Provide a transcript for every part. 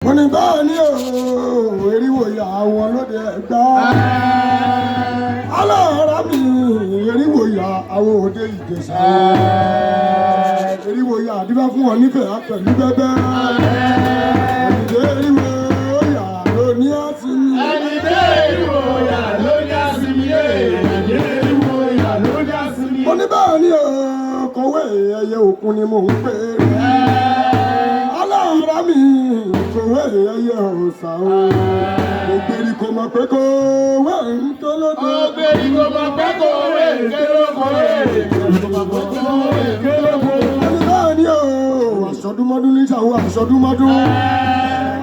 Mo ní báà ní o, eriwo ìyá àwọn lóde Ẹ̀gbá. Alára mi, eriwo ìyá àwọn òde Ìjẹ̀ṣà. Eriwo ìyá àdìbá fún wọn nífẹ̀ẹ́ pẹ̀lú bẹ́bẹ́. Òdìdé eriwo ìyá ló ní àsìmí. Ẹni dé eriwo ìyá ló ní àsìmí. Ẹni dé eriwo ìyá ló ní àsìmí. Mo ní báà ní o, kọ̀wé ẹyẹ òkun ni mò ń pè é. Alára mi, kọ̀wé ẹyẹ òòsà o. Ògbèrì kò mọ̀ pé kọ̀wé ń tó lóde. Ògbèrì kò mọ̀ pé kòwé kélóko. Kò mọ̀ pé kòwé kélóko. Ẹni báà ní o, àṣọdúnmọ́dún ní ìṣàwọ̀ àṣọdúnmọ́dún.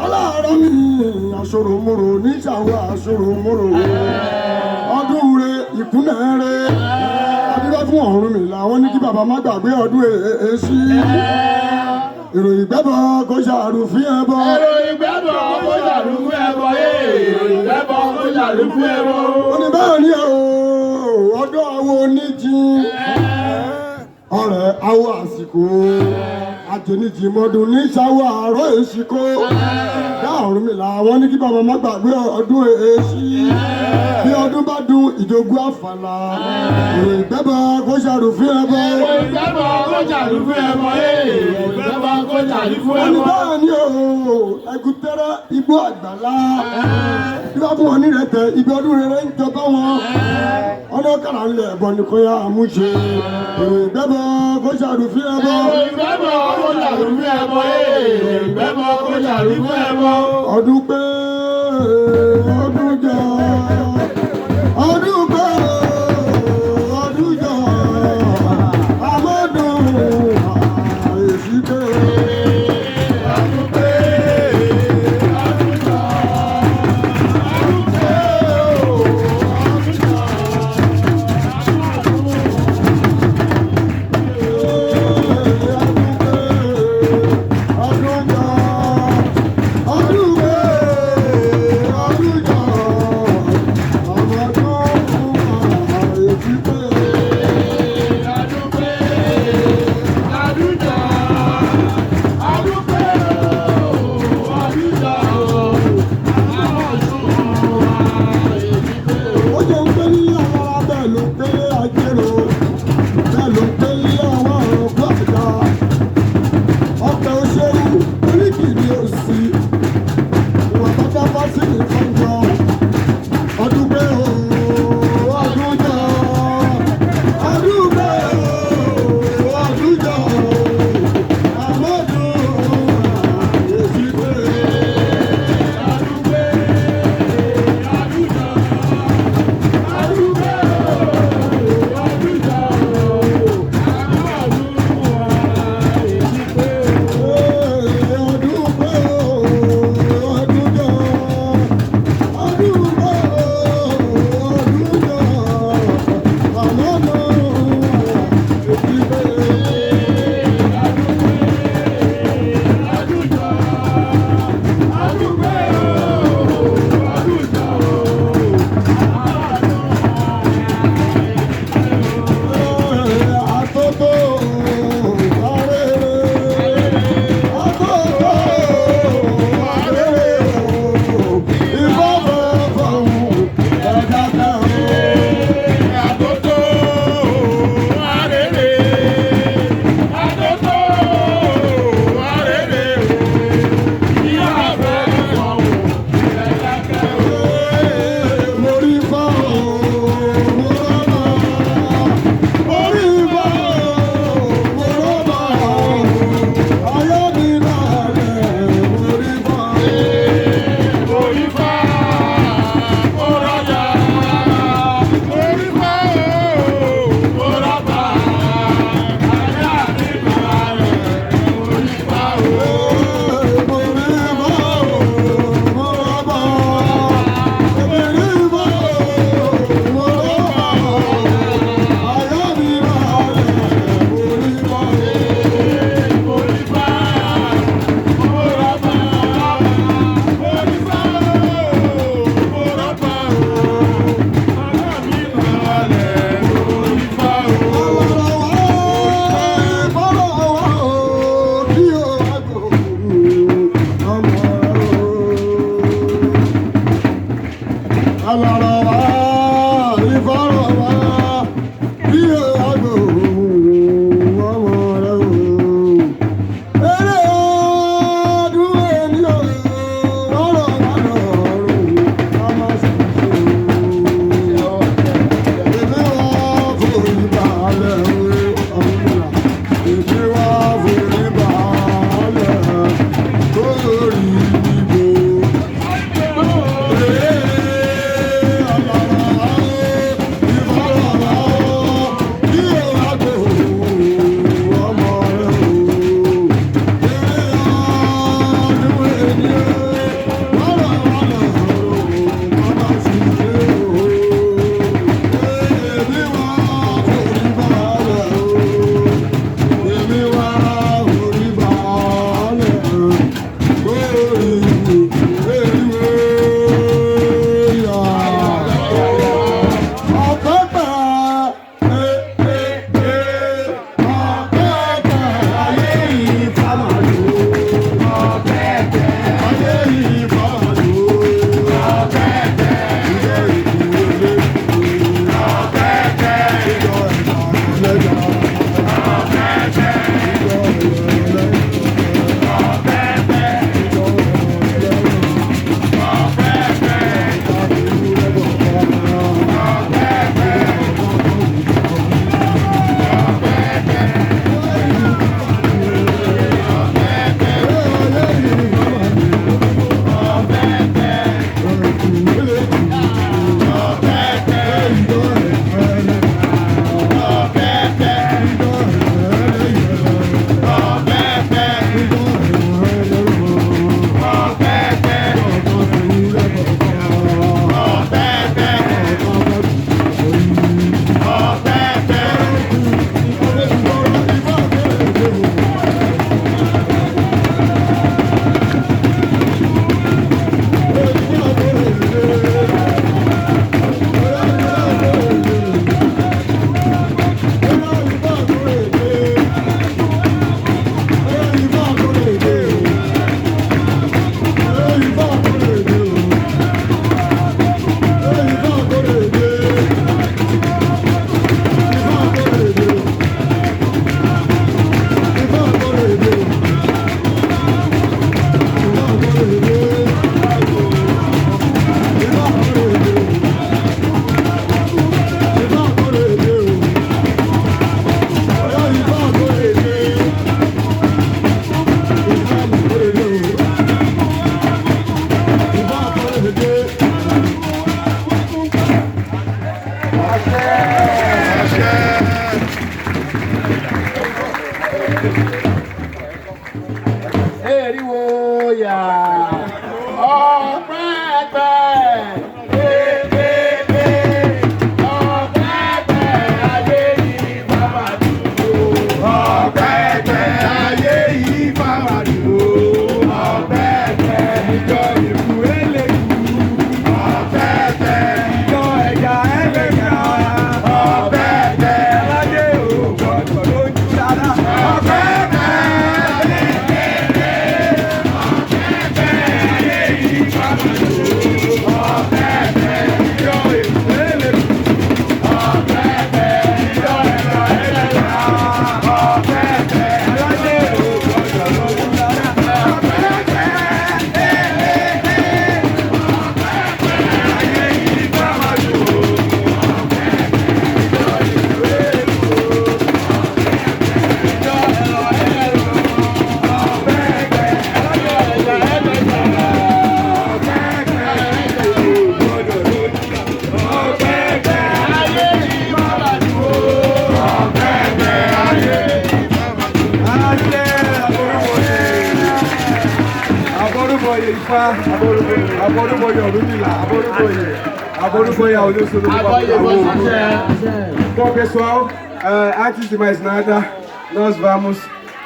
Alára mi, àṣòròmòrò ní ìṣàwọ̀ àṣòròmòrò. Ọdún re ìkúnlẹ̀ re. Adúlá fún ọ̀run mi làwọn ní kí bàbá má gbàgbé ọdún èsì. Èrò ìgbẹ́bọ̀ kò ṣàrùfín ẹbọ. Èrò ìgbẹ́bọ̀ kó ṣàrùfún ẹbọ. Èrò ìgbẹ́bọ̀ kó ṣàrùfún ẹbọ. Ó ní báà ní o, ọdún àwọn oníjìn. Ọ̀rẹ́ àwọn àsìkò. Àjẹnìjìmọ́dún ní ṣàwọ̀ àárọ̀ èsìkò. Dá ọ̀run mi làwọn ní kí bàbá má gbàgbé ọdún èsì. Bí ọdún bá dún ìjogún àfàlà. Èrò ìgbẹ́bọ̀ kó ṣàrùfín ẹbọ. Èrò ìgbẹ́bọ̀ kó ṣàrùfún ẹbọ. Èrò ìgbẹ́bọ̀ kó ṣàrùfún Wọ́n ní ẹbọ. báà ní o, ẹgútẹ́rẹ́ igbó àgbàlá. Bí wọ́n fún wọn ní rẹ̀tẹ̀, ibi ọdún rere ń jọba wọn. Ọ̀nà kàrà ń lẹ̀ ẹ̀bọ nìkan yá àmúṣe. Èrò ìgbẹ́bọ̀ kó ṣàrùfín ẹbọ. Èrò ìgbẹ́bọ̀ kó ṣàrùfún ẹbọ. Èrò ìgbẹ́bọ̀ kó ṣàrùfún ẹbọ. Ọdún pé ọdún jọ, ọdún pé ọdún jọ, àmọ́dún àìsí pé. Ọdún pé ọdún jọ, ọdún pé ọdún jọ. Ọdún jọ, ọdún pé ọdún jọ, àmọ́dún. Ọ̀pẹ̀pẹ̀ èèpẹ̀ ọ̀pẹ̀pẹ̀ ayé yìí bàbá dùn. Ọ̀pẹ̀pẹ̀ ayé yìí bàbá dùn. Ọ̀pẹ̀pẹ̀ ìjọ ìkú eléku. Ọ̀pẹ̀pẹ̀ ìjọ ẹja ẹlẹ́ka. Ọ̀pẹ̀pẹ̀ aládé ògbọ́dọ̀ lójú rárá. Ọ̀pẹ̀pẹ̀. Abọ́rúbọyè Ifá, Abọ́rúbọyè Ọ̀rúnmìlà, Abọ́rúbọyè, Abọ́rúbọyè Olóṣèlú. Bom, pessoal, antes de mais nada, nós vamos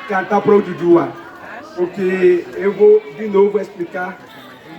cantar para o Odùduwà, porque eu vou de novo explicar